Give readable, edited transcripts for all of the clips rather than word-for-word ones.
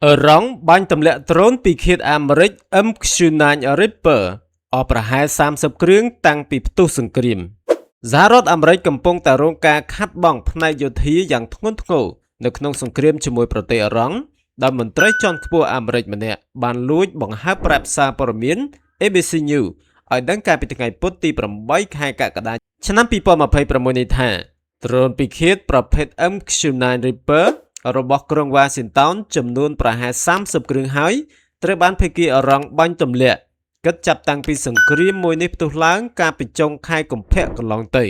អឺរ៉ង់បាញ់ទម្លាក់ដ្រូនពិឃាតអាមេរិក MQ-9 Reaper អស់ប្រហែល30គ្រឿងតាំងពីផ្ទុះសង្គ្រាមសហរដ្ឋអាមេរិកកំពុងតែរងការខាត់បងផ្នែកយោធាយ៉ាងធ្ងន់ធ្ងរនៅក្នុងសង្គ្រាមជាមួយប្រទេសអឺរ៉ង់ដោយមន្ត្រីជាន់ខ្ពស់អាមេរិកម្នាក់បានលួចបង្ហើបប្រាប់សារព័ត៌មាន ABC News ឲ្យដឹងកាលពីថ្ងៃពុធទី8ខែកក្កដាឆ្នាំ2026នេះថាដ្រូនពិឃាតប្រភេទ MQ-9 Reaper របស់ក្រុងវ៉ាស៊ីនតោនចំនួនប្រហែល30គ្រឿងហើយត្រូវបានភាគីអឺរ៉ង់បាញ់ទម្លាក់គិតចាប់តាំងពីសង្គ្រាមមួយនេះផ្ទុះឡើងកាលពីចុងខែកុម្ភៈកន្លងទៅ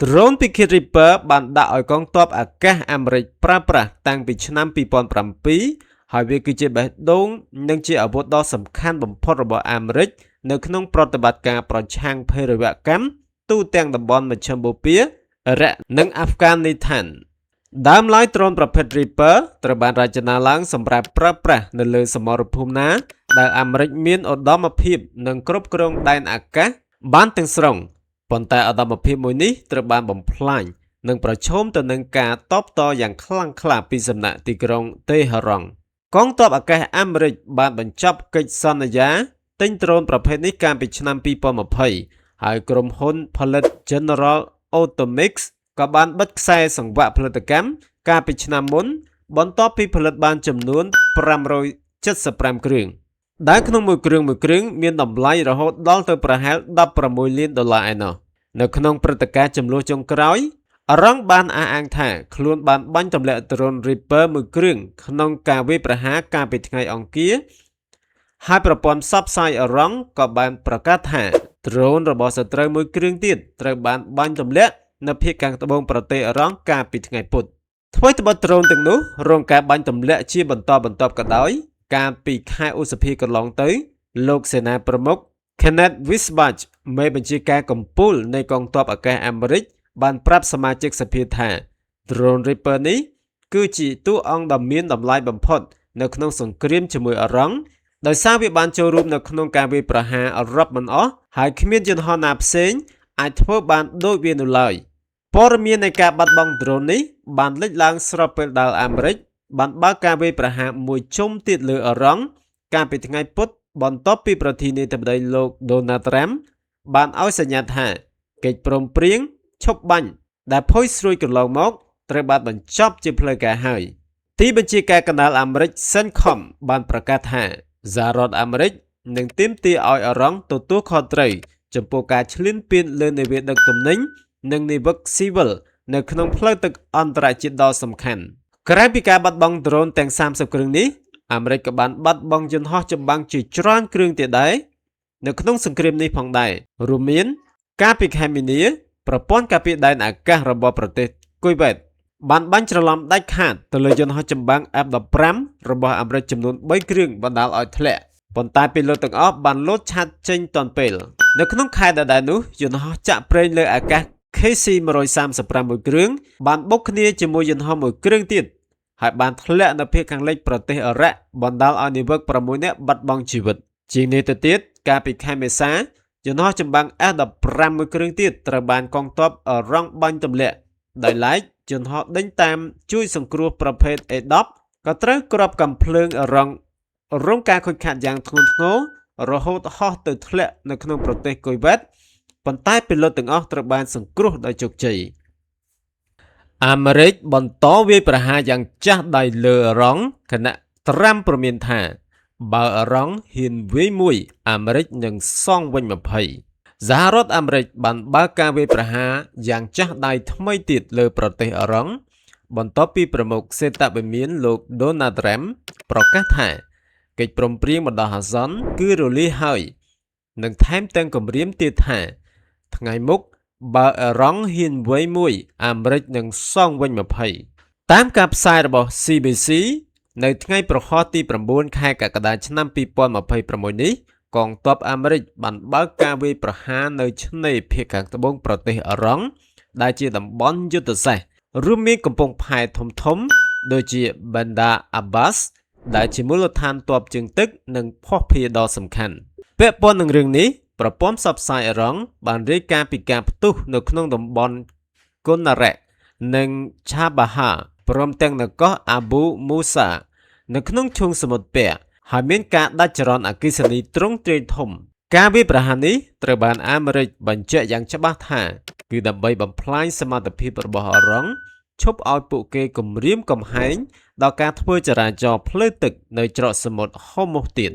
ដ្រូនពិឃាត Reaper បានដាក់ឲ្យកងទ័ពអាកាសអាមេរិកប្រើប្រាស់តាំងពីឆ្នាំ2007ហើយវាគឺជាបេះដូងនិងជាអាវុធដ៏សំខាន់បំផុតរបស់អាមេរិកនៅក្នុងប្រតិបត្តិការប្រឆាំងភេរវកម្មទូទាំងតំបន់មជ្ឈិមបូព៌ាអ៊ីរ៉ាក់និងអាហ្វហ្គានីស្ថានដើមឡើយដ្រូនប្រភេទ Reaper ត្រូវបានរចនាឡើងសម្រាប់ប្រើប្រាស់នៅលើសមរភូមិណាដែលអាមេរិកមានឧត្តមភាពនិងគ្រប់គ្រងដែនអាកាសបានទាំងស្រុងប៉ុន្តែឧត្តមភាពមួយនេះត្រូវបានបំផ្លាញនិងប្រឈមទៅនឹងការតបតយ៉ាងខ្លាំងក្លាពីសំណាក់ទីក្រុងតេហរ៉ង់កងទ័ពអាកាសអាមេរិកបានបញ្ចប់កិច្ចសន្យាទិញដ្រូនប្រភេទនេះកាលពីឆ្នាំ2020ហើយក្រុមហ៊ុនផលិត General Atomics ក៏បានបិទខ្សែសង្វាក់ផលិតកម្មកាលពីឆ្នាំមុន បន្ទាប់ពីផលិតបានចំនួន575គ្រឿងដែលក្នុងមួយគ្រឿងមួយគ្រឿងមានតម្លៃរហូតដល់ទៅប្រហែល16លានដុល្លារឯណោះនៅក្នុងព្រឹត្តិការណ៍ចំនួនចុងក្រោយអរ៉ង់បានអះអាងថាខ្លួនបានបាញ់ទម្លាក់ដ្រូន Reaper មួយគ្រឿងក្នុងការវាយប្រហារកាលពីថ្ងៃអង្គារហើយប្រព័ន្ធផ្សព្វផ្សាយអរ៉ង់ក៏បានប្រកាសថាដ្រូនរបស់សត្រូវមួយគ្រឿងទៀតត្រូវបានបាញ់ទម្លាក់នៅភាគខាងត្បូងប្រទេសអឺរ៉ង់កាលពីថ្ងៃពុធថ្វីត្បិតដ្រូនទាំងនោះរងការបាញ់ទម្លាក់ជាបន្តបន្ទាប់ក៏ដោយកាលពីខែឧសភាកន្លងទៅ លោកសេនាប្រមុខ Kenneth Wilsbach មេបញ្ជាការកំពូលនៃកងទ័ពអាកាសអាមេរិកបានប្រាប់សមាជិកសភាថា Drone Reaper នេះគឺជាតួអង្គដ៏មានតម្លៃបំផុតនៅក្នុងសង្គ្រាមជាមួយអឺរ៉ង់ដោយសារវាបានចូលរួមនៅក្នុងការវាយប្រហាររាប់មិនអស់ហើយគ្មានយន្តហោះណាផ្សេងអាចធ្វើបានដូចវានោះឡើយព័ត៌មាននៃការបាត់បង់ដ្រូននេះបានលេចឡើងស្របពេលដែលអាមេរិកបានបើកការវាយប្រហារមួយជុំទៀតលើអឺរ៉ង់កាលពីថ្ងៃពុធបន្ទាប់ពីប្រធានាធិបតីលោកដូណាល់ត្រាំបានឲ្យសញ្ញាថាកិច្ចព្រមព្រៀងឈប់បាញ់ដែលផុយស្រួយកន្លងមកត្រូវបានបញ្ចប់ជាផ្លូវការហើយទីបញ្ជាការកណ្ដាលអាមេរិក CENTCOM បានប្រកាសថាសហរដ្ឋអាមេរិកនឹងទាមទារឲ្យអឺរ៉ង់ទទួលខុសត្រូវចំពោះការឈ្លានពានលើនាវាដឹកទំនិញនិងនាវិកស៊ីវិលនៅក្នុងផ្លូវទឹកអន្តរជាតិដ៏សំខាន់ក្រៅពីការបាត់បង់ដ្រូនទាំង30គ្រឿងនេះអាមេរិកក៏បានបាត់បង់យន្តហោះចម្បាំងជាច្រើនគ្រឿងទៀតដែរនៅក្នុងសង្គ្រាមនេះផងដែររួមមានកាលពីខែមីនាប្រព័ន្ធការពារដែនអាកាសរបស់ប្រទេសគុយវ៉េតបានបាញ់ច្រឡំដាច់ខាតទៅលើយន្តហោះចម្បាំង F-15 របស់អាមេរិកចំនួន3គ្រឿងបណ្ដាលឲ្យធ្លាក់ប៉ុន្តែពីលោតទាំងអស់បានលោតឆាត់ចេញទាន់ពេលនៅក្នុងខែដដែលនោះយន្តហោះចាក់ប្រេងលើអាកាស KC-135 មួយគ្រឿងបានបុកគ្នាជាមួយយន្តហោះមួយគ្រឿងទៀតហើយបានធ្លាក់នៅភាគខាងលិចប្រទេសអ៊ីរ៉ាក់បណ្ដាលឲ្យនាវិក6នាក់បាត់បង់ជីវិតជាងនេះទៅទៀតកាលពីខែមេសាយន្តហោះចម្បាំង F-15 មួយគ្រឿងទៀតត្រូវបានកងទ័ពអឺរ៉ង់បាញ់ទម្លាក់ដោយឡែកយន្តហោះដេញតាមជួយសង្គ្រោះប្រភេទ A10 ក៏ត្រូវគ្រាប់កាំភ្លើងអឺរ៉ង់រងការខូចខាតយ៉ាងធ្ងន់ធ្ងររហូតហោះទៅធ្លាក់នៅក្នុងប្រទេសគុយវ៉េតប៉ុន្តែពីលុតទាំងអស់ត្រូវបានសង្គ្រោះដោយជោគជ័យអាមេរិកបន្តវាយប្រហារយ៉ាងចាស់ដៃលើអឺរ៉ង់ខណៈត្រាំព្រមានថាបើអឺរ៉ង់ហ៊ានវាយមួយអាមេរិកនឹងសងវិញ20សហរដ្ឋអាមេរិកបានបើកការវាយប្រហារយ៉ាងចាស់ដៃថ្មីទៀតលើប្រទេសអឺរ៉ង់បន្ទាប់ពីប្រមុខសេតវិមានលោកដូណាល់ត្រាំប្រកាសថាកិច្ចព្រមព្រៀងបណ្ដោះអាសន្នគឺរលាយហើយនិងថែមទាំងគម្រាមទៀតថាថ្ងៃមុខបើអឺរ៉ង់ហ៊ានវាយមួយអាមេរិកនឹងសងវិញ20តាមការផ្សាយរបស់ CBC នៅថ្ងៃប្រហោះទី9ខែកក្កដាឆ្នាំ2026នេះកងទ័ពអាមេរិកបានបើកការវាយប្រហារនៅឆ្នេរភាគខាងត្បូងប្រទេសអឺរ៉ង់ដែលជាតំបន់យុទ្ធសាស្ត្ររួមមានកំពង់ផែធំៗដូចជា Bandar Abbas ដែលជាមូលដ្ឋានទ័ពជើងទឹកនិងភស្តុភារដ៏សំខាន់ពាក់ព័ន្ធនឹងរឿងនេះប្រព័ន្ធផ្សព្វផ្សាយអឺរ៉ង់បានរាយការណ៍ពីការផ្ទុះនៅក្នុងតំបន់គុណារ៉េនិងឆាបាហាព្រមទាំងនៅកោះអាប៊ូមូសា នៅក្នុងឈូងសមុទ្រពាក់ហើយមានការដាច់ចរន្តអគ្គិសនីទ្រង់ទ្រាយធំការវាយប្រហារនេះត្រូវបានអាមេរិកបញ្ជាក់យ៉ាងច្បាស់ថាគឺដើម្បីបំផ្លាញសមត្ថភាពរបស់អឺរ៉ង់ឈប់ឲ្យពួកគេគំរាមកំហែងដល់ការធ្វើចរាចរណ៍ផ្លូវទឹកនៅច្រកសមុទ្រហូមុសទៀត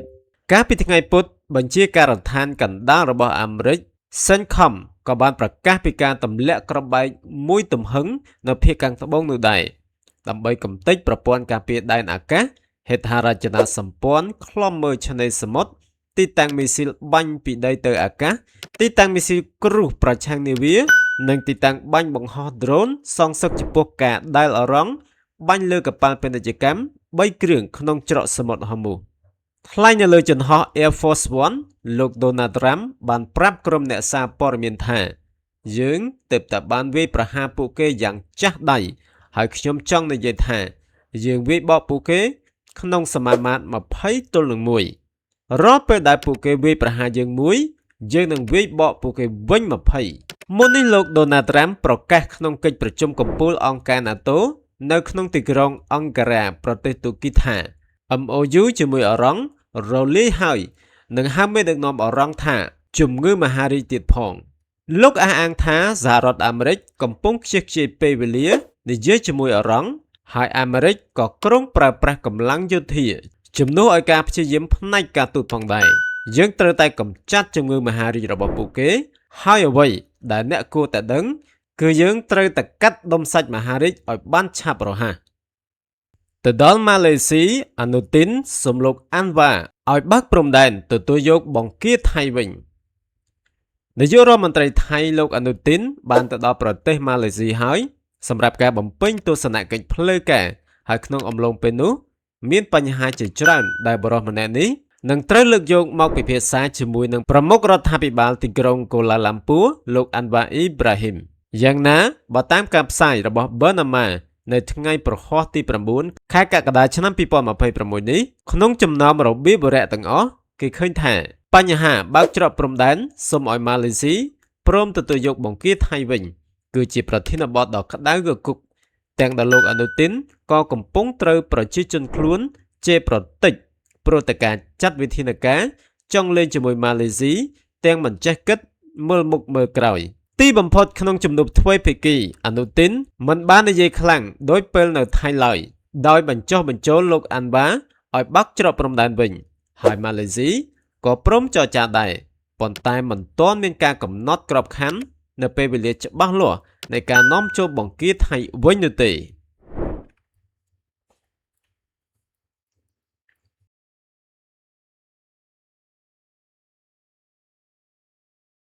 កាលពីថ្ងៃពុធបញ្ជាការដ្ឋានកណ្ដាលរបស់អាមេរិក CENTCOM ក៏បានប្រកាសពីការទម្លាក់គ្រាប់បែកមួយទំហឹងនៅភាគខាងត្បូងនោះដែរដើម្បីកម្ទេចប្រព័ន្ធការពារដែនអាកាសហេដ្ឋារចនាសម្ព័ន្ធឃ្លាំមើលឆ្នេរសមុទ្រទីតាំងមីស៊ីលបាញ់ពីដីទៅអាកាសទីតាំងមីស៊ីលគ្រុសប្រឆាំងនាវានិងទីតាំងបាញ់បង្ហោះដ្រូនសងសឹកចំពោះការដែលអរ៉ង់បាញ់លើកប៉ាល់ពាណិជ្ជកម្ម3គ្រឿងក្នុងច្រកសមុទ្រហូមូសថ្លែងនៅលើយន្តហោះ Air Force One លោក Donald Trump បានប្រាប់ក្រុមអ្នកសារព័ត៌មានថាយើងទើបតែបានវាយប្រហារពួកគេយ៉ាងចាស់ដៃហើយខ្ញុំចង់និយាយថាយើងវាយបកពួកគេក្នុងសមាមាត្រ20ទល់នឹង1រាល់ពេលដែលពួកគេវាយប្រហារយើងមួយយើងនឹងវាយបកពួកគេវិញ20មុននេះលោក Donald Trump ប្រកាសក្នុងកិច្ចប្រជុំកំពូលអង្គការ NATO នៅក្នុងទីក្រុងអង្ការ៉ាប្រទេសទូគីថា MOU ជាមួយអរ៉ង់រលាយហើយនឹងហៅមេដឹកនាំអរ៉ង់ថាជំងឺមហារីកទៀតផងលោកអះអាងថាសហរដ្ឋអាមេរិកកំពុងខ្ជះខ្ជាយពេលវេលានិយាយជាមួយអរ៉ង់ហើយអាមេរិកក៏គ្រោងប្រើប្រាស់កម្លាំងយោធាជំនួសឲ្យការព្យាយាមផ្នែកការទូតផងដែរយើងត្រូវតែកម្ចាត់ជំងឺមហារីករបស់ពួកគេហើយអ្វីដែលអ្នកគួរតែដឹងគឺយើងត្រូវតែកាត់ដុំសាច់មហារីកឲ្យបានឆាប់រហ័សទៅដល់ម៉ាឡេស៊ីអានុទីនសូមលោកអាន់វ៉ាឲ្យបើកព្រំដែនទទួលយកបង្គាថៃវិញនាយករដ្ឋមន្ត្រីថៃលោកអានុទីនបានទៅដល់ប្រទេសម៉ាឡេស៊ីហើយសម្រាប់ការបំពេញទស្សនកិច្ចផ្លូវការហើយក្នុងអំឡុងពេលនោះមានបញ្ហាជាច្រើនដែលបុរសម្នាក់នេះនឹងត្រូវលើកយកមកពិភាក្សាជាមួយនឹងប្រមុខរដ្ឋាភិបាលទីក្រុងកូឡាឡាំពួរលោកអាន់វ៉ាអ៊ីប្រាហ៊ីមយ៉ាងណាបើតាមការផ្សាយរបស់បឺណាម៉ានៅថ្ងៃប្រហ័សទី9ខែកក្កដាឆ្នាំ2026នេះក្នុងចំណោមរបៀបវរៈទាំងអស់គេឃើញថាបញ្ហាបើកច្រកព្រំដែនសូមឲ្យម៉ាឡេស៊ីព្រមទទួលយកបង្គាថៃវិញគឺជាប្រធានបទដ៏ក្តៅគគុកទាំងដែលលោកអានុទីនក៏កំពុងត្រូវប្រជាជនខ្លួនជេរប្រតិចព្រោះតែការចាត់វិធានការចង់លេងជាមួយម៉ាឡេស៊ីទាំងមិនចេះគិតមើលមុខមើលក្រោយទីបំផុតក្នុងជំនួបទ្វេភាគីអានុទីនមិនបាននិយាយខ្លាំងដោយពេលនៅថៃឡើយដោយបញ្ចុះបញ្ចូលលោកអាន់វ៉ាឲ្យបើកច្រកព្រំដែនវិញហើយម៉ាឡេស៊ីក៏ព្រមចរចាដែរប៉ុន្តែមិនទាន់មានការកំណត់ក្របខ័ណ្ឌនៅពេលវេលាច្បាស់លាស់នៃការនាំចូលបង្គាថៃវិញនោះទេ។